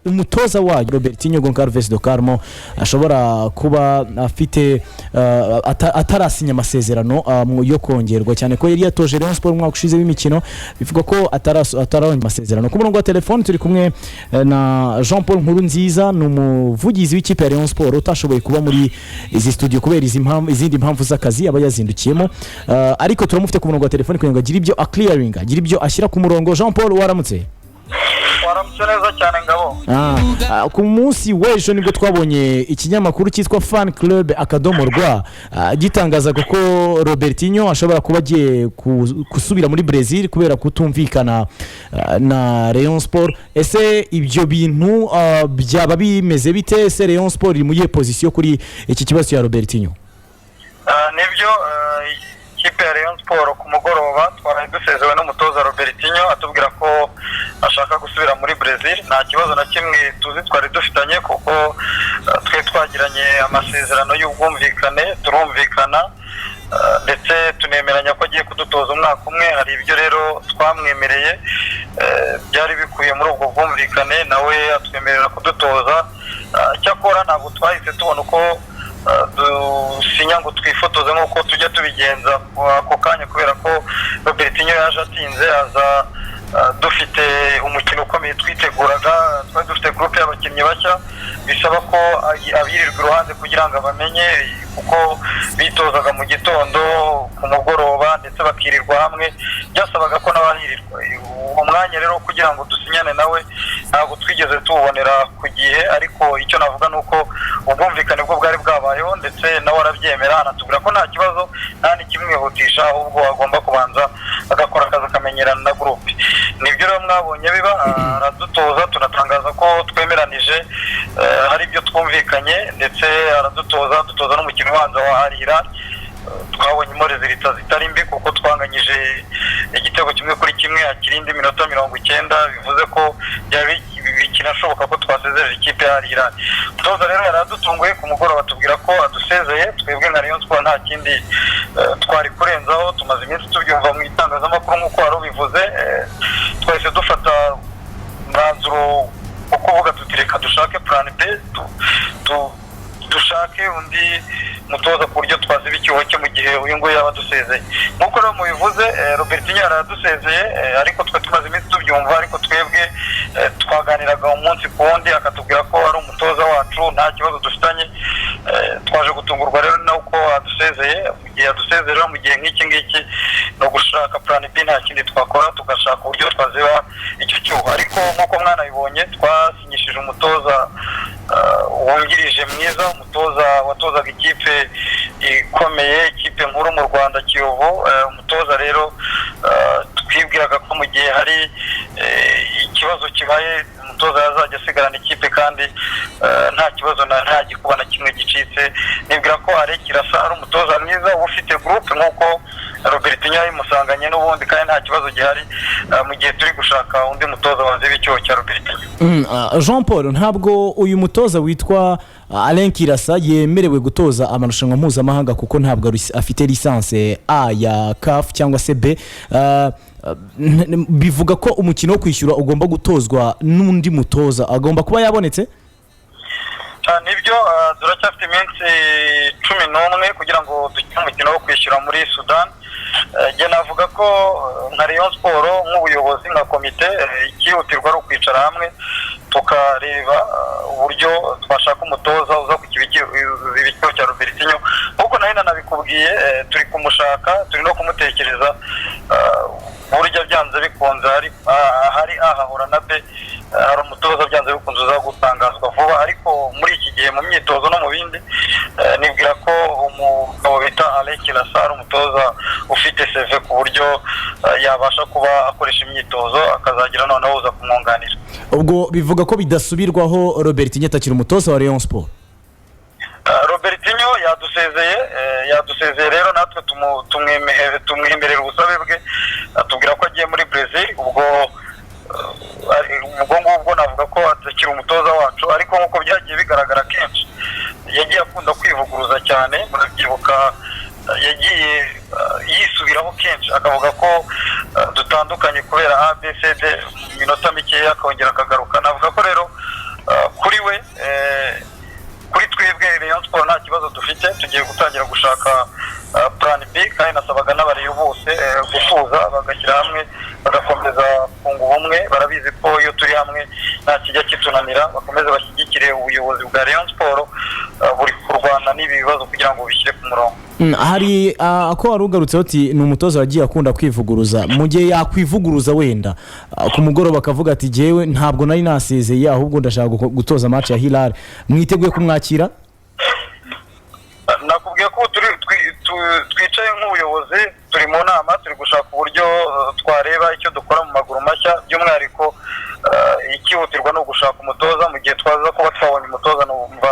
Umutoza wayo Robertinho Goncalves do Carmo ashobora kuba afite atarasinya amasezerano yo kongerwa, cyane ko yari yatoje Rayon Sport umwaka ushize w'imikino. Bivuga ko atarabonye amasezerano. Ku murongo wa telefone turi kumwe na Jean Paul Nkurunziza, ni umuvugizi w'ikipe ya Rayon Sport utashoboye kuba muri izi studio kubera izi mpamvu, izindi mpamvu z'akazi aba yazindukiyemo. Ariko turamufite ku murongo wa telefone kugira ngo agire ibyo aclearinga, agire ibyo ashyira ku murongo. Jean Paul, waramutse? Waramutse neza cyane, Ngabo. Ku munsi w'ejo nibwo twabonye ikinyamakuru cyitwa Fan Club.rw gitangazaga ko Robertinho ashobora kuba agiye gusubira muri Brazil kubera kutumvikana na Rayon Sport. Ese ibyo bintu byaba bimeze bite? Ese Rayon Sport iri mu iyihe position kuri iki kibazo cya Robertinho? Nibyo, ikipe ya Rayon Sport ku mugoroba twaraye dusezewe n'umutoza Robertinho, atubwira ko ashaka gusubira muri Brazil. Nta kibazo na kimwe tuzi twari dufitanye, kuko twe twagiranye amasezerano y'ubwumvikane, turumvikana, ndetse tunemeranya ko agiye kudutoza umwaka umwe. Hari ibyo rero twamwemereye byari bikubiye muri ubwo bwumvikane, nawe atwemerera kudutoza. Cyakora ntabwo twahise tubona uko dusinya ngo twifotoze nk'uko tujya tubigenza ako kanya, kubera ko Robertinho yaje atinze, aza dufite umukino ukomeye twiteguraga. Twari dufite groupe y'abakinnyi bashya, bisaba ko abirirwa iruhande kugira ngo abamenye, kuko bitozaga mu gitondo, ku mugoroba, ndetse bakirirwa hamwe, byasabaga ko n'abahirirwa uwo mwanya. Rero kugira ngo dusinyane nawe ntabwo twigeze tuwubonera ku gihe, ariko icyo navuga ni uko ubwumvikane bwo bwari bwabayeho, ndetse nawe arabyemera, anatubwira ko nta kibazo, nta n'ikimwihutisha, ahubwo agomba kubanza agakora akazi, akamenyerana na groupe. Nibyo rero mwabonye biba, aradutoza, tunatangaza ko twemeranije, hari ibyo twumvikanye, ndetse aradutoza, dutoza n'umukino ubanza wa Al Hilal. Twabonyemo résultat zitari mbi, kuko twanganyije igitego 1-1 hakiri indi minota 90, bivuze ko byari bikinashoboka ko twasezerera ikipe ya Al Hilal. Umutoza rero yari adutunguye ku mugoroba, tubwira ko adusezeye. Twebwe nka Rayon Sport nta kindi twari kurenzaho, tumaze iminsi tubyumva mu itangazamakuru nk'uko wari ubivuze. Twahise dufata umwanzuro wo kuvuga tuti: "Reka dushake plan B, dushake undi mutoza ku buryo twaziba icyuho cye mu gihe uyu nguyu yaba adusezeye." Nk'uko rero mubivuze, Robertinho yaradusezeye, ariko twe tumaze iminsi tubyumva, ariko twebwe twaganiraga umunsi ku wundi, akatubwira ko ari umutoza wacu, nta kibazo dufitanye. Twaje gutungurwa rero nuko adusezeye. Mu gihe adusezeye rero, mu gihe nk'iki ngiki, ni ugushaka plan B, nta kindi twakora, tugashaka uburyo twaziba icyo cyuho. Ariko nk'uko mwanabibonye, twasinyishije umutoza wungirije mwiza, umutoza watozaga ikipe ikomeye, ikipe nkuru mu Rwanda, Kiyovu. Umutoza rero twibwiraga ko mu gihe hari ikibazo kibaye, umutoza yazajya asigarana ikipe kandi nta kibazo na nta gikuba na kimwe gicitse. Nibwira ko Alain Kirasa ari umutoza mwiza uba ufite groupe nk'uko Robertinho yayimusanganye n'ubundi, kandi nta kibazo gihari mu gihe turi gushaka undi mutoza waziba icyuho cya Robertinho. Jean Paul, ntabwo uyu mutoza witwa Alain Kirasa yemerewe gutoza amarushanwa mpuzamahanga, kuko ntabwo afite licence A ya CAF cyangwa se B. Bivuga ko umukino wo kwishyura ugomba gutozwa n'undi mutoza, agomba kuba yabonetse. Nibyo, turacyafite iminsi 11 kugira ngo dukine umukino wo kwishyura muri Sudani. Njye navuga ko nka Rayon Sport, nk'ubuyobozi, nka komite, icyihutirwa ari ukwicara hamwe tukareba uburyo twashaka umutoza uza ku icyuho cya Robertinho. Nk'uko nawe nanabikubwiye, turi kumushaka, turi no kumutekereza. Burya byanze bikunze hari A, hahora na B. Hari umutoza byanze bikunze uza gutangazwa vuba, ariko muri iki gihe mu myitozo no mu bindi, nibwira ko umugabo bita Alain Kirasa ari umutoza ufite CV ku buryo yabasha kuba akoresha imyitozo, akazagira noneho uza kumwunganira. Ubwo bivuga ko bidasubirwaho, Robertinho atakiri umutoza wa Rayon Sport? Robertinho yadusezeye, yadusezeye rero natwe tumwemerera ubusabe bwe, atubwira ko agiye muri Brazil. Ubwo ngubwo navuga ko atakiri umutoza wacu, ariko nk'uko byagiye bigaragara kenshi, yagiye akunda kwivuguruza cyane. Murabyibuka, yagiye yisubiraho kenshi, akavuga ko dutandukanye kubera ABCD, mu minota mikeya akongera akagaruka. Navuga ko rero Kuri we, kuri twebwe Rayon Sport nta kibazo dufite. Tugiye gutangira gushaka plan B, kandi nasabaga n'aba Rayon bose gutuza, bagashyira hamwe, bagakomeza kunga ubumwe. Barabizi ko iyo turi hamwe nta kijya kitunanira. Bakomeze bashyigikire ubuyobozi bwa Rayon Sport buri kurwana n'ibi bibazo kugira ngo bishyire ku murongo. Hari ko wari ugarutseho uti ni umutoza wagiye akunda kwivuguruza. Mu gihe yakwivuguruza wenda ku mugoroba akavuga ati: "Jyewe ntabwo nari nasezeye, ahubwo ndashaka gutoza match ya Hilal," mwiteguye kumwakira? Nakubwiye ko turi twicaye nk'ubuyobozi, turi mu nama, turi gushaka uburyo twareba icyo dukora mu maguru mashya. By'umwihariko ikihutirwa ni ugushaka umutoza. Mu gihe twaza kuba twabonye umutoza, numva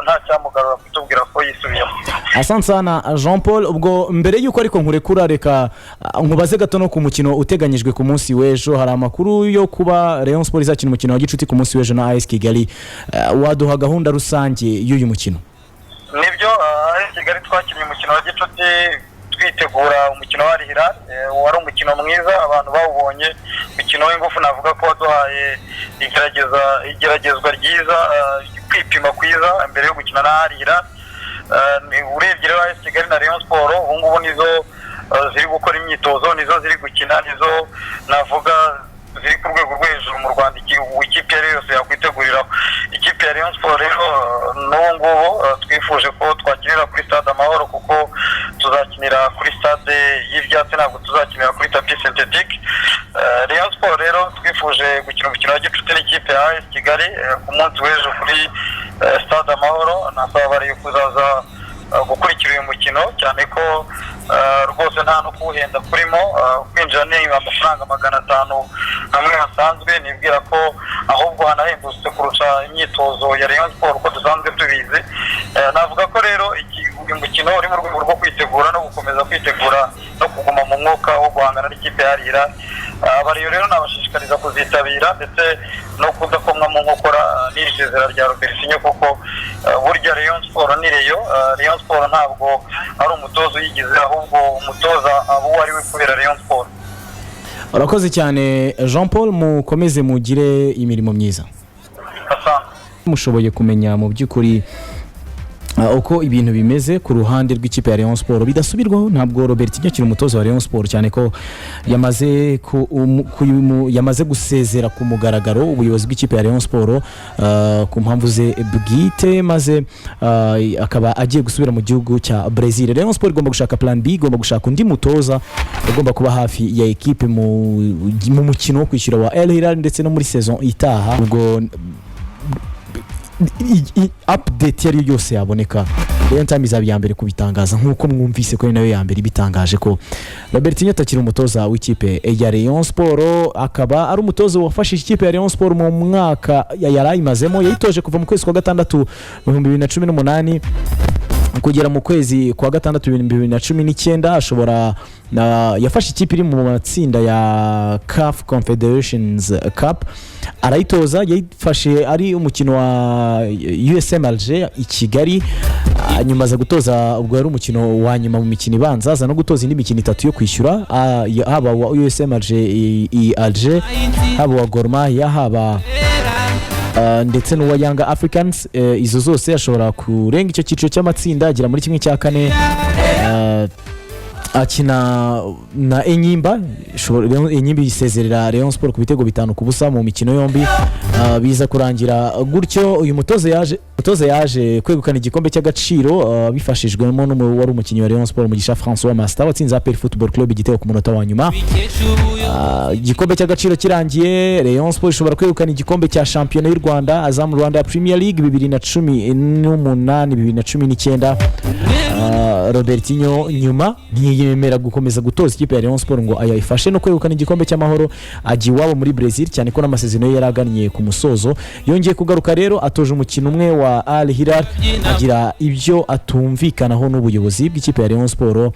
nta cyamugarura kutubwira ko yisubiyemo. Asante sana, Jean Paul. Ubwo mbere y'uko ariko nkurekura, reka nkubaze gato no ku mukino uteganyijwe ku munsi w'ejo. Hari amakuru yo kuba Rayon Sport izakina umukino wa gicuti ku munsi w'ejo na AS Kigali. Waduha gahunda rusange y'uyu mukino? Nibyo, AS Kigali twakinnye umukino wa gicuti twitegura umukino wa Hilal. Wari umukino mwiza, abantu bawubonye, umukino w'ingufu. Navuga ko waduhaye igeragezwa ryiza, kwipima kwiza mbere yo gukina na Al Hilal. Urebye rero AS Kigali na Rayon Sport ubu ngubu nizo ziri gukora imyitozo, nizo ziri gukina, nizo navuga ziri ku rwego rwo hejuru mu Rwanda ikipe iyo ari yo yose yakwiteguriraho. Ikipe ya Rayon Sport rero n'ubu ngubu twifuje ko twakinira kuri Stade Amahoro, kuko tuzakinira kuri stade y'ibyatsi, ntabwo tuzakinira kuri tapis synthétique. Rayon Sport rero twifuje gukina umukino wa gicuti n'ikipe ya AS Kigali ku munsi w'ejo kuri Stade Amahoro. Nasaba bari kuzaza gukurikira uyu mukino, cyane ko rwose nta no kuwuhenda kurimo. Kwinjira ni amafaranga 500 hamwe hasanzwe. Nibwira ko ahubwo hanahendutse kurusha imyitozo ya Rayon Sport uko dusanzwe tubizi. Navuga ko rero uyu mukino uri mu rwego rwo kwitegura no gukomeza kwitegura no kuguma mu mwuka wo guhangana n'ikipe ya Hilal. Aba Rayon rero nabashishikariza kuzitabira, ndetse no kudakomwa mu nkokora n'iri sezera rya Robertinho, kuko burya Rayon Sport ni Rayon. Rayon Sport ntabwo ari umutoza uyigize, ahubwo umutoza aba uwo ari we kubera Rayon Sport. Urakoze cyane, Jean Paul, mukomeze mugire imirimo myiza. Asante. Mushoboye kumenya mu by'ukuri uko ibintu bimeze ku ruhande rw'ikipe ya Rayon Sport. Bidasubirwaho, ntabwo Robertinho akiri umutoza wa Rayon Sport, cyane ko yamaze gusezera ku mugaragaro ubuyobozi bw'ikipe ya Rayon Sport ku mpamvu ze bwite, maze akaba agiye gusubira mu gihugu cya Brazil. Rayon Sport igomba gushaka plan B, igomba gushaka undi mutoza ugomba kuba hafi ya ekipe mu mukino wo kwishyura wa El Hilal ndetse no muri saison itaha. Ubwo update iyo ari yo yose yaboneka, Rayon Time izaba iya mbere kubitangaza, nk'uko mwumvise ko ari nayo ya mbere ibitangaje ko Robertinho atakiri umutoza w'ikipe ya Rayon Sport, akaba ari umutoza wafashije ikipe ya Rayon Sport mu mwaka yari ayimazemo. Yayitoje kuva mu kwezi kwa gatandatu mu 2018 kugera mu kwezi kwa gatandatu 2019. Ashobora yafashe ikipe iri mu matsinda ya CAF Confederations Cup arayitoza. Yayifashe ari umukino wa USM Alger i Kigali, nyuma aza gutoza, ubwo yari umukino wa nyuma mu mikino ibanza, aza no gutoza indi mikino itatu yo kwishyura, haba wa USM Alger i Alger, haba wa Gor Mahia, haba ndetse n'uwa Yanga Africans. Izo zose ashobora kurenga icyo cyiciro cy'amatsinda, agera muri 1/4, akina na Enyimba. Enyimba isezerera Rayon Sport ku bitego 5-0 mu mikino yombi. Biza kurangira gutyo. Uyu mutoza yaje kwegukana igikombe cy'agaciro bifashijwemo wari umukinnyi wa Rayon Sport, Mugisha François Master, watsinze APR Football Club igitego ku munota wa nyuma. Igikombe cy'agaciro kirangiye, Rayon Sport ishobora kwegukana igikombe cya shampiyona y'u Rwanda, Azam Rwanda Premier League 2018 2019. Robertinho nyuma ntiyemera gukomeza gutoza ikipe ya Rayon Sport ngo ayifashe no kwegukana igikombe cy'amahoro, ajya iwabo muri Brazil, cyane ko n'amasezerano ye yari agannye ku musozo. Yongeye kugaruka rero, atoje umukino umwe wa Al Hilal, agira ibyo atumvikanaho n'ubuyobozi bw'ikipe ya Rayon Sport,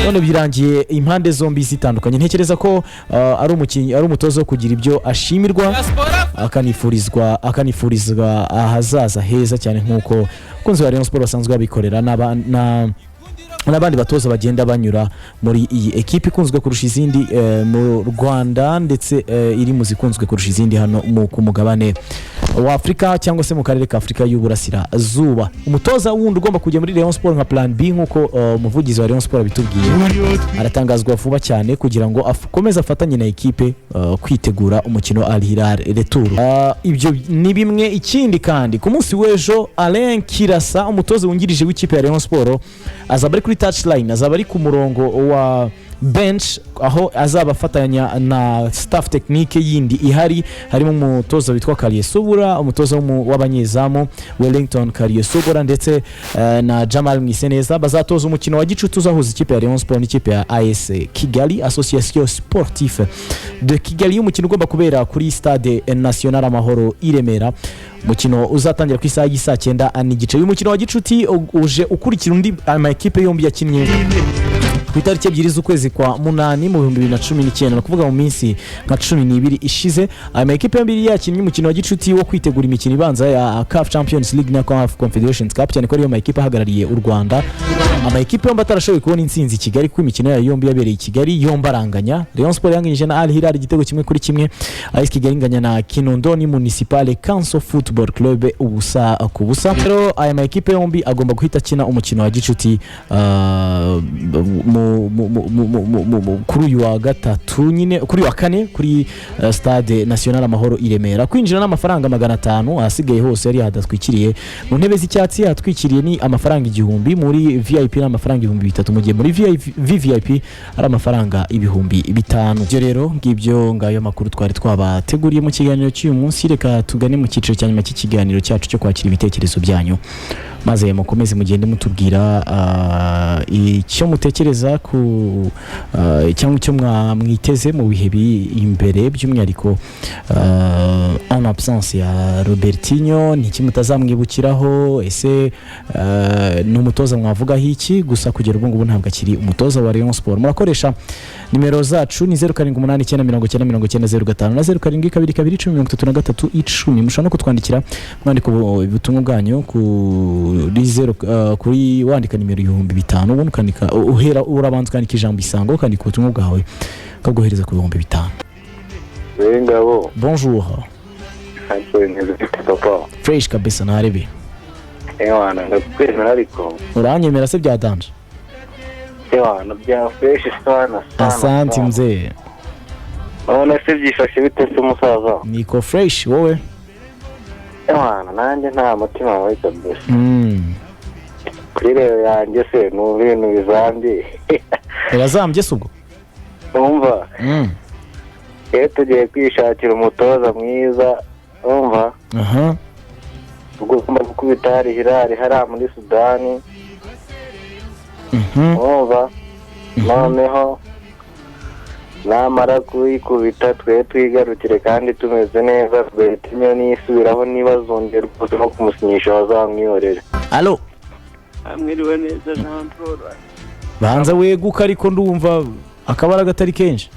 none birangiye impande zombi zitandukanye. Ntekereza ko ari umukinnyi, ari umutoza wo kugira ibyo ashimirwa, akanifurizwa ahazaza heza cyane, nk'uko abakunzi ba Rayon Sport basanzwe babikorera. N'abandi batoza bagenda banyura muri iyi ekipe ikunzwe kurusha izindi mu Rwanda, ndetse iri mu zikunzwe kurusha izindi hano ku mugabane wa Afurika cyangwa se mu karere ka Afurika y'Uburasirazuba. Umutoza wundi ugomba kujya muri Rayon Sport nka plan B, nk'uko umuvugizi wa Rayon Sport abitubwiye, aratangazwa vuba cyane kugira ngo akomeze afatanye na ekipe kwitegura umukino Al Hilal retour. Ibyo ni bimwe. Ikindi kandi, ku munsi w'ejo Alain Kirasa, umutoza wungirije w'ikipe ya Rayon Sport, azaba ari kuri touchline, azaba ari ku murongo wa bench, aho azaba afatanya na staff technique yindi ihari, harimo umutoza witwa Kariye Subura, umutoza w'abanyezamu Wellington Kariye Subura, ndetse na Jamal Mwiseneza. Bazatoza umukino wa gicuti uzahuza ikipe ya Rayon Sport n'ikipe ya AS Kigali, Association Sportive de Kigali, umukino ugomba kubera kuri Stade National Amahoro i Remera, umukino uzatangira ku isaha y'isaa 9:30. Uyu mukino wa gicuti uje ukurikira undi ama ekipe yombi yakinnye ku itariki 2 z'ukwezi kwa munani mu 2019, ni ukuvuga mu minsi nka 12 ishize. Aya makipe yombi yakinnye umukino wa gicuti wo kwitegura imikino ibanza ya CAF Champions League na CAF Confederations Cup, cyane ko ariyo makipe ahagarariye u Rwanda. Amakipe yombi atarashoboye kubona intsinzi i Kigali, kuko imikino yayo yombi yabereye i Kigali, yombi aranganya. Rayon Sport yanganyije na Al Hilal igitego 1-1, AS Kigali inganya na Kinondoni Municipal Council Football Club 0-0. Rero aya makipe yombi agomba guhita akina umukino wa gicuti kuri uyu wa gatatu nyine, kuri uyu wa kane, kuri Stade National Amahoro i Remera. Kwinjira n'amafaranga 500, ahasigaye hose yari hadatwikiriye. Mu ntebe z'icyatsi ahatwikiriye ni amafaranga 1000, muri VIP ni amafaranga 3000, mu gihe muri VVIP ari amafaranga 5000. Ibyo rero ngibyo, ngayo makuru twari twabateguriye mu kiganiro cy'uyu munsi. Reka tugane mu cyiciro cya nyuma cy'ikiganiro cyacu cyo kwakira ibitekerezo byanyu, maze mukomeze mugende mutubwira icyo mutekereza ku cyangwa icyo mwiteze mu bihe biri imbere, by'umwihariko en absence ya Robertinho. Ni iki mutazamwibukiraho? Ese ni umutoza mwavugaho iki? Gusa kugera ubu ngubu ntabwo akiri umutoza wa Rayon Sport. Murakoresha nimero zacu, ni 0789 90 90 05 na 0722 10 33 10. Mushobora no kutwandikira mwandika ubutumwa bwanyu kuri zeru kuri wandika nimero 5000, ubundi ukandika uhera, urabanza ukandika ijambo "Isango", ukandika ubutumwa bwawe, ukabwohereza ku 5000. Ngabo. Bonjour. Papa. Fresh kabisa, ntarebe. Ewana, ndakwemera ariko. Uranyemera se bya danger? Ewana, bya fresh sana sana. Asante. Sana. Mzee. None se byifashe bite se, umusaza? Niko fresh, wowe? Ewana, nanjye nta mutima wawe kabisa. Kuri rero yanjye se numva ibintu bizambye. Birazambye se ubwo? Numva rero tugiye kwishakira umutoza mwiza, umva, ugomba gukubita hari Hilal hariya muri Sudani. Umva, noneho namara kuyikubita twe twigarukire kandi tumeze neza. Robertinho nisubiraho, ntibazongere rwose no kumusinyisha, bazamwihorere. Allo. Mwiriwe neza, Jean Paul. Banza weguka, ariko ndumva akabara gatari kenshi.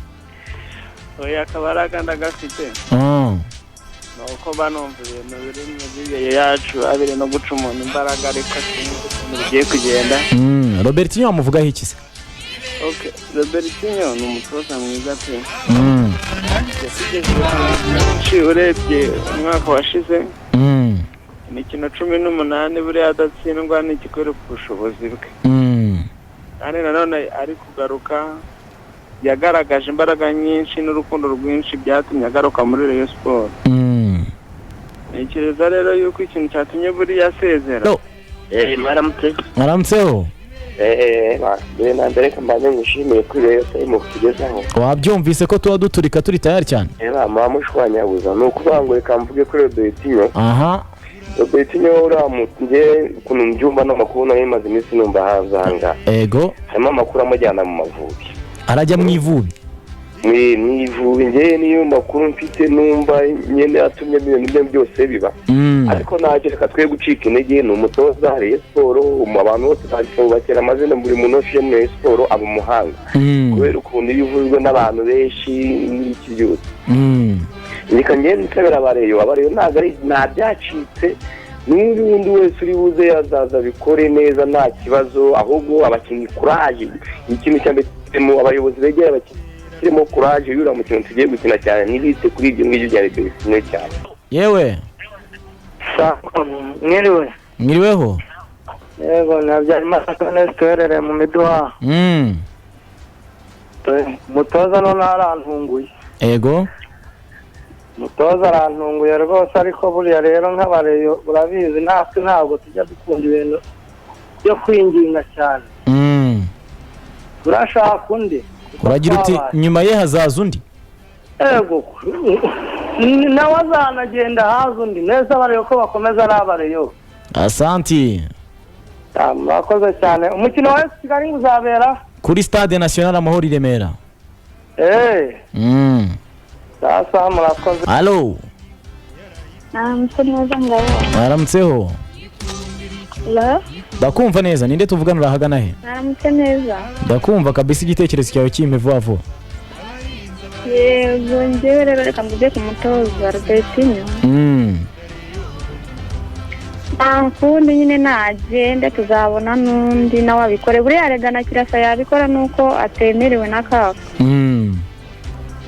Oya, akabaraga ndagafite. Ni uko banumva ibintu biri mu bihe yacu abiri no guca umuntu imbaraga, ariko sinzi ukuntu bigiye kugenda. Robertinho wamuvugaho iki se? Okay, Robertinho ni umutoza mwiza pe. Yatugejeje ku byinshi. Urebye umwaka washize, imikino 18 buriya adatsindwa ni ikikwereka ubushobozi bwe. Kandi nanone ari kugaruka, yagaragaje imbaraga nyinshi n'urukundo rwinshi, byatumye agaruka muri Rayon Sport. Ntekereza rero yuko ikintu cyatumye buriya asezera No. Mwaramutse. Mwaramutseho. Mbere na mbere reka mbanze ngushimire kuri Rayon Time kutugezaho. Wabyumvise ko tuba duturika, turi tayari cyane. Muba mushwanyaguza. Ni ukuvuga ngo reka mvuge kuri Robertinho. Robertinho uriya njye ukuntu mbyumva n'amakuru nari maze iminsi numva hanze aha ngaha, harimo amakuru amujyana mu Mavubi. Arajya mu Ivubi? Mu Ivubi. Njye niyo makuru mfite, numva nyine atumye ibintu bye byose biba. Ariko ntacyo, reka twe gucika intege. Ni umutoza Rayon Sport, abantu bose bakera amazina, buri muntu wese uje muri Rayon Sport aba umuhanga, kubera ukuntu iyo uvuzwe n'abantu benshi n'iki byose. Reka ngende nsabira abareyo, abareyo ntabwo ari nta byacitse. N'undi wundi wese uri buze yazaza bikore neza nta kibazo, ahubwo abakinnyi courage. Ikintu cya mbere abayobozi begera abakinnyi kirimo courage y'uriya mukino tugiye gukina cyane, ntibite kuri ibyo ngibyo bya Robertinho cyane. Yewe. Mwiriwe. Mwiriweho. Yego, Habyarimana Ernest uherereye mu Miduha. Mutoza none arantunguye. Ego. Mutoza arantunguye rwose, ariko buriya rero nk'abareyo urabizi natwe ntabwo tujya dukunda ibintu byo kwinginga cyane. Turashaka undi. Uragira uti nyuma ye hazaza undi? Ego, nawe azanagenda haza undi. Neza abareyo ko bakomeza ari abareyo. Asanti. Murakoze cyane. Umukino wa Kigali uzabera kuri Stade National Amahoro i Remera. Sasa murakoze. Allo. Naramutse neza Ngabo. Naramutseho. Hello. Ndakumva neza, ninde tuvugana urahagana he? Naramutse neza. Ndakumva kabisa, igitekerezo cyawe kimpe vuba vuba. Yego, njyewe rero reka mvuge ku mutoza Robertinho. Nta kundi nyine nagende tuzabona n'undi nawe abikore. Buriya rega na Kirasa yabikora nuko atemerewe na kafu.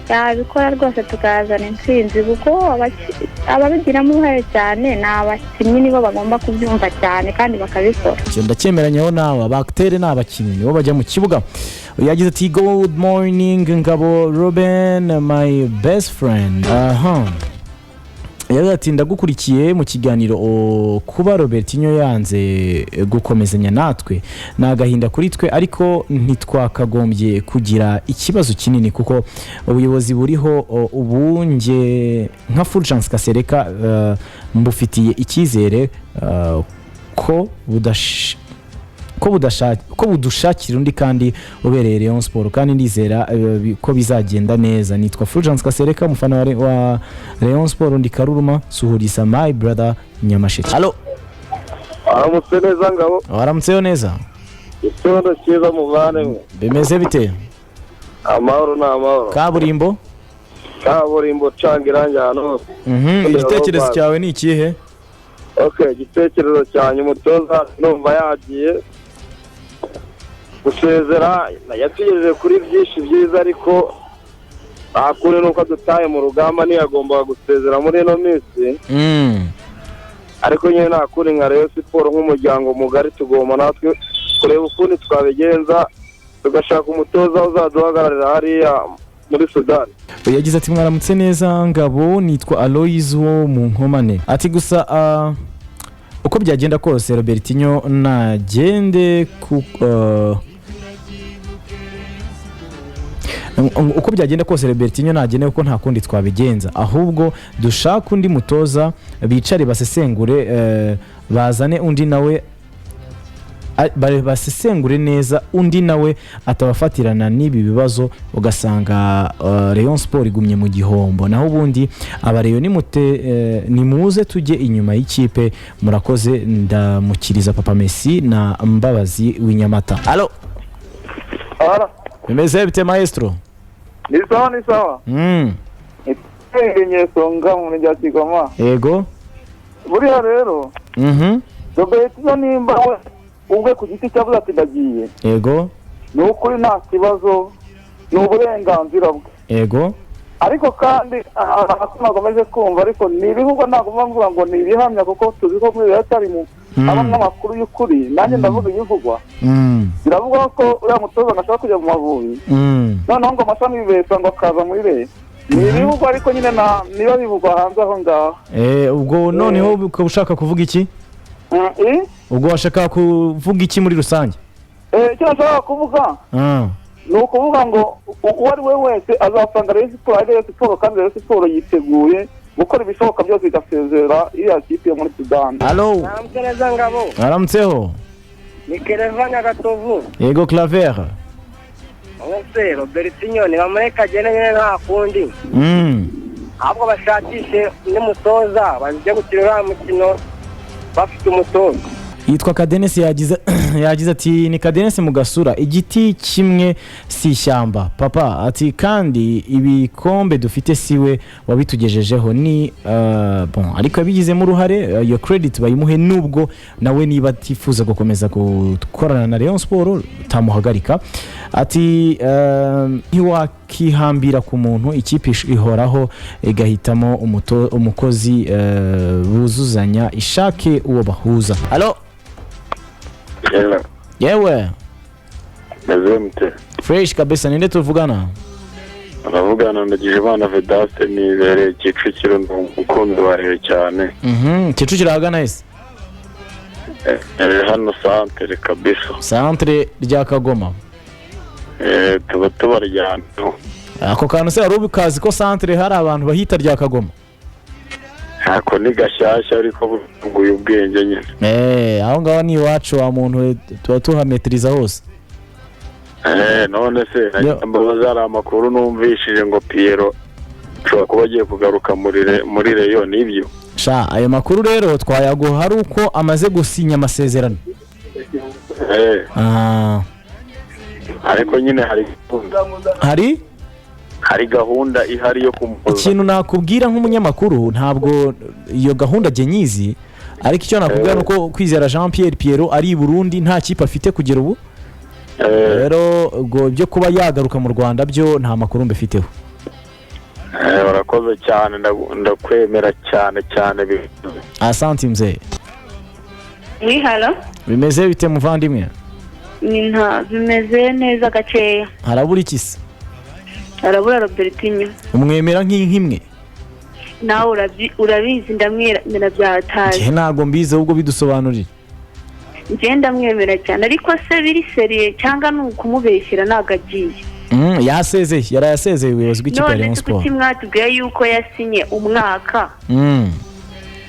Yabikora rwose tukazana intsinzi, kuko ababigiramo uruhare cyane ni abakinnyi, nibo bagomba kubyumva cyane kandi bakabikora. Ndacyemeranyaho nawe, abakitere ni abakinnyi nibo bajya mu kibuga. Yagize ati good morning Ngabo Ruben, my best friend. Aha. Yagize ati ndagukurikiye mu kiganiro, kuba Robertinho yanze gukomezanya natwe ni agahinda kuri twe, ariko ntitwakagombye kugira ikibazo kinini kuko ubuyobozi buriho ubu nge nka Fulgence Kasereka mbufitiye icyizere ko budushakira undi kandi ubereye Rayon Sport, kandi ndizera ko bizagenda neza. Nitwa Fulgence Kasereka, umufana wa Rayon Sport, ndi Karuruma, suhuriza my brother Nyamasheke. Allo. Aramutse neza Ngabo. Aramutseyo neza. Ikibazo cyiza muvane. Bimeze bite? Amahoro ni amahoro. Kaburimbo? Kaburimbo canga irangi ahantu hose. Igitekerezo cyawe ni ikihe? Okay, igitekerezo cyanjye umutoza numva yagiye gusezera, yatugejeje kuri byinshi byiza, ariko nta kundi nuko adutaye mu rugamba, ntiyagombaga gusezera muri ino minsi. Ariko nyine nta kundi nka Rayon Sport nk'umuryango mugari tugomba natwe kureba ukundi twabigenza, tugashaka umutoza uzaduhagararira hariya muri Sudani. Yagize ati mwaramutse neza Ngabo, nitwa Aloys wo mu Nkomane. Ati gusa uko byagenda kose Robertinho nagende uko byagenda kose Robertinho nagende kuko nta kundi twabigenza, ahubwo dushaka undi mutoza, bicare basesengure, bazane undi nawe basesengure neza, undi nawe atabafatirana n'ibi bibazo, ugasanga Rayon Sport igumye mu gihombo. Naho ubundi abareyo nimuze tujye inyuma y'ikipe. Murakoze, ndamukiriza Papa Messi na Mbabazi w'inyamata. Allo. Bimeze bite maestro? Ni sawa, ni sawa. Nyesonga mu mujyi wa Kigoma. Yego. Buriya rero Robertinho nimba we ubwe ku giti cyavuze ati ndagiye. Yego. Ni ukuri nta kibazo, ni uburenganzira bwe. Yego. Ariko kandi amakuru akomeje kumva, ariko ni ibivugwa ntabwo mvuga ngo ni ibihamya, kuko tuzi ko muri atari mu abamwe amakuru y'ukuri, nanjye ndavuga ibivugwa. Biravuga ko uriya mutoza ashaka kujya mu Mavubi. Noneho ngo amashami bibesa ngo akaza muri Rayon. Ni ibivugwa ariko nyine niba bivugwa hanze aho ngaho. Ubwo noneho ukaba ushaka kuvuga iki? Ubwo washaka kuvuga iki muri rusange? Icyo nashaka kuvuga ni ukuvuga ngo uwo ari we wese azasanga Rayon Sport ari Rayon Sport, kandi Rayon Sport yiteguye gukora ibishoboka byose igasezera iriya kipe yo muri Sudani. Allo. Naramutse neza Ngabo. Naramutseho. Ni Kereva Nyagatovu. Yego Claver. Ese Robertinho nibamureka agende nyine nta kundi. Ahubwo bashakishe n'umutoza bajye gukina uriya mukino bafite umutoza. Yitwa Kadenesi, yagize ati: "Ni Kadenesi mu gasura, igiti kimwe si ishyamba papa." Ati: "Kandi ibikombe dufite siwe wabitugejejeho, ni bon, ariko yabigizemo uruhare, iyo credit bayimuhe, nubwo nawe niba atifuza gukomeza gukorana na Rayon Sport utamuhagarika." Ati: "Ntiwakihambira ku muntu, ikipe ihoraho igahitamo umukozi buzuzanya, ishake uwo bahuza." Alo? Yewe. Meze mute? Fresh kabisa, ninde tuvugana? Aravugana Ndagijimana Vedaste, nibereye Kicukiro, ndi umukunzi wa Rayon cyane. Kicukiro ahagana hese? Hano santere kabisa. Santere rya Kagoma? Tuba tubaryamyeho. Ako kantu se wari ukazi ko santere hari abantu bahita rya Kagoma? Ntako ni gashyashya, ariko bunguye ubwenge nyine. Aho ngaho ni iwacu wa muntu we, tuba tuhametiriza hose. None se mbabaza, hari amakuru numvishije ngo Pierrot ashobora kuba agiye kugaruka muri Rayon, nibyo? Sha, ayo makuru rero twayaguha ari uko amaze gusinya amasezerano. Ariko nyine hari gahunda. Hari? Hari gahunda ihari yo kumuhoza. Ikintu nakubwira nk'umunyamakuru, ntabwo iyo gahunda jye nyizi, ariko icyo nakubwira ni uko Kwizera Jean Pierre Pierrot ari i Burundi, nta kipe afite kugera ubu. Rero ubwo ibyo kuba yagaruka mu Rwanda byo nta makuru mbifiteho. Urakoze cyane, ndakwemera cyane cyane. Asante mzee. Oui, halo. Bimeze bite muvandimwe? Ni nta bimeze neza gakeya. Harabura iki se? Arabura Robertinho. Umwemera nk'inkimwe? Nawe urabizi, ndamwemera byataye. Njye ntabwo mbizi, ahubwo bidusobanurire. Njye ndamwemera cyane, ariko se biri sérieux cyangwa ni ukumubeshyira, ntabwo agiye? Yasezeye, yarayasezeye ubuyobozi bw'ikipe ya None Rayon se kuki Sport. mwatubwiye yuko yasinye umwaka?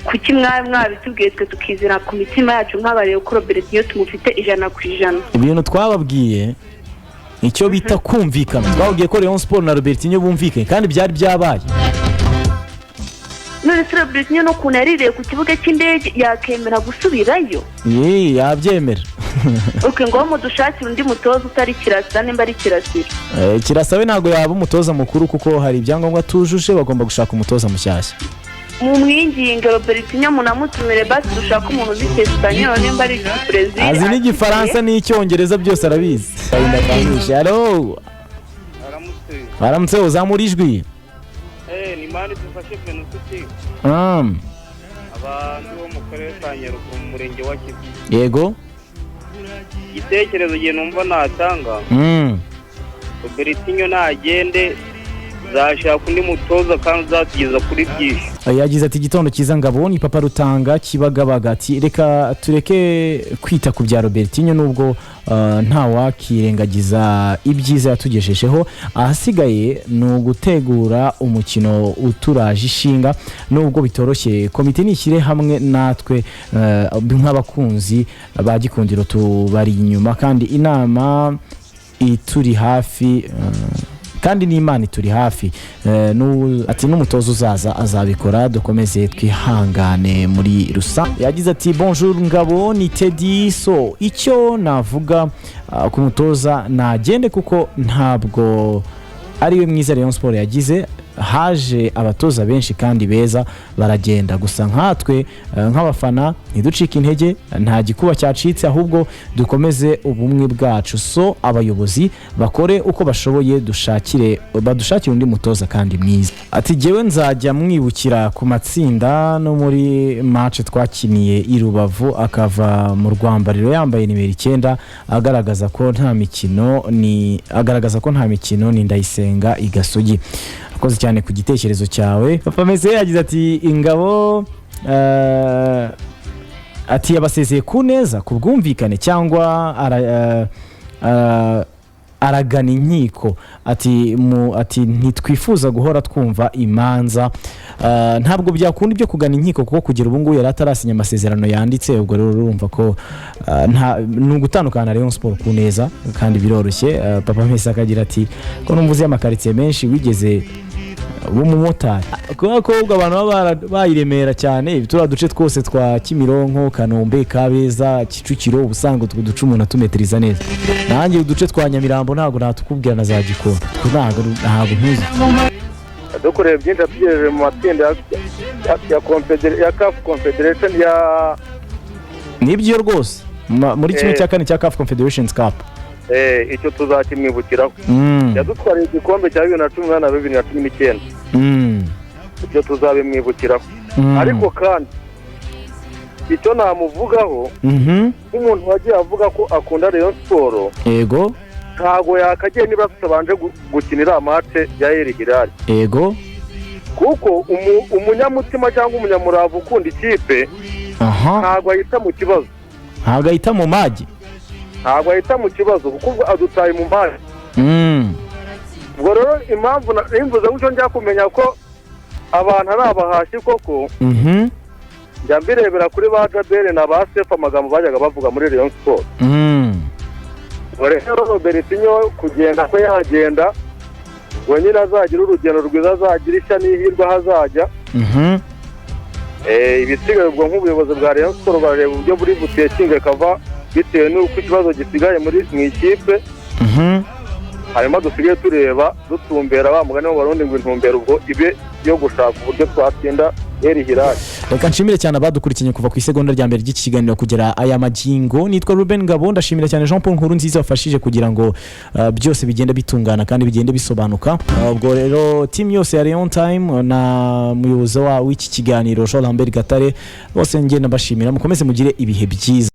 Kuki mwari mwabitubwiye twe tukizera ku mitima yacu nk'abareba ko Robertinho tumufite 100%? Ibintu twababwiye icyo bita kumvikana, twababwiye ko Rayon Sport na Robertinho bumvikanye kandi byari byabaye. None se Robertinho n'ukuntu yaririye ku kibuga cy'indege yakemera gusubirayo? Yee, yabyemera. Ok, ngo mudushakire undi mutoza utari Kirasa, nimba ari Kirasira. Kirasa we ntabwo yaba umutoza mukuru kuko hari ibyangombwa atujuje, bagomba gushaka umutoza mushyashya. Mu mwinginge Robertinho, munamutumire basi, dushake umuntu uzi Cyesipanyol nimba ari Ikibrezil. Azi n'Igifaransa n'Icyongereza, byose arabizi. Agahinda kanyishe. Alo, baramutse, uzamura ijwi. Ni mani dufashe Venusuti. Abantu bo mu karere ka Nyaruguru, mu murenge wa Kivu. Yego. Igitekerezo gihe numva natanga, Robertinho nagende, zashaka undi mutoza kandi uzatugeza kuri byinshi. Yagize ati: "Igitondo cyiza Ngabo, ni Papa Rutanga Kibagabaga." Ati: "Reka tureke kwita ku bya Robertinho, nubwo nta wakirengagiza ibyiza yatugejejeho. Ahasigaye ni ugutegura umukino uturaje ishinga, nubwo bitoroshye. Komite nishyire hamwe, natwe nk'abakunzi ba Gikundiro tubari inyuma, kandi inama ituri hafi, kandi n'Imana ituri hafi." Ati: "N'umutoza uzaza azabikora, dukomeze twihangane muri rusange." Yagize ati: "Bonjour Ngabo, ni Teddy. So icyo navuga ku mutoza, nagende kuko ntabwo ariwe mwiza Rayon Sport yagize. Haje abatoza benshi kandi beza baragenda. Gusa nkatwe nk'abafana ntiducike intege, nta gikuba cyacitse, ahubwo dukomeze ubumwe bwacu. So abayobozi bakore uko bashoboye, dushakire badushakire undi mutoza kandi mwiza." Ati: "Jyewe nzajya mwibukira ku matsinda no muri match twakiniye i Rubavu, akava mu rwambariro yambaye nimero 9, agaragaza ko nta mikino, ni agaragaza ko nta mikino. Ni Ndayisenga i Gasogi." Akoze cyane ku gitekerezo cyawe. Papa Mese yagize ati: "Ingabo," ati: "Yabasezeye ku neza, ku bwumvikane, cyangwa aragana inkiko?" Ati ati: "Ntitwifuza guhora twumva imanza." Ntabwo byakunda ibyo kugana inkiko, kuko kugera ubu ngubu yari atarasinya amasezerano yanditse. Ubwo rero urumva ko ni ugutandukana na Rayon Sport ku neza kandi biroroshye. Papa Mese akagira ati: "Ko numva uzi amakaritsiye menshi wigeze W'umumotari, kubera ko ubwo abantu baba bayiremera cyane, turiya duce twose twa Kimironko, Kanombe, Kabeza, Kicukiro, uba usanga utwo duce umuntu atumetiriza neza. Nanjye uduce twa Nyamirambo ntabwo natukubwira, na za Gikondo. Utwo ntabwo ntuzi. Yadukoreye byinshi, atugejeje mu matsinda ya CAF Confederation ya Nibyo rwose, muri kimwe cya kane cya CAF Confederations Cup. Icyo tuzakimwibukiraho. Yadutwariye igikombe cya 2018 na 2019. Ibyo tuzabimwibukiraho. Ariko kandi icyo namuvugaho, nk'umuntu wagiye avuga ko akunda Rayon Sport, ntabwo yakagiye niba tutabanje gukinira match ya Al Hilal. Kuko umunyamutima cyangwa umunyamurava ukunda ikipe ntabwo ahita mu kibazo. Ntabwo ahita mu magi. Ntabwo ahita mu kibazo, kuko ubwo adutaye mu mpande. Ubwo rero impamvu nimvuze gutyo, njya kumenya ko abantu ari abahashyi koko, njya mbirebera kuri ba Jaberi na ba Sefu, amagambo bajyaga bavuga muri Rayon Sport. Ubwo rero Robertinho kugenda kwe yagenda, ubwo nyine azagira urugendo rwiza, azagira ishya n'ihirwe aho azajya. Ibisigaye ubwo nk'ubuyobozi bwa Rayon Sport barareba uburyo buri butekinge kava, bitewe n'uko ikibazo gisigaye muri mu ikipe. Hanyuma dusigaye tureba dutumbera wa mugani w'Abarundi ngo intumbero ubwo ibe yo gushaka uburyo twatsinda Al Hilal. Reka nshimire cyane abadukurikiranye kuva ku isegonda rya mbere ry'iki kiganiro kugera aya magingo. Nitwa Ruben Ngabo. Ndashimira cyane Jean Paul Nkurunziza wafashije kugira ngo byose bigende bitungana kandi bigende bisobanuka. Ubwo rero team yose ya Rayon Time na muyobozi w'iki kiganiro Jean Lambert Gatare, bose ngenda mbashimira. Mukomeze mugire ibihe byiza.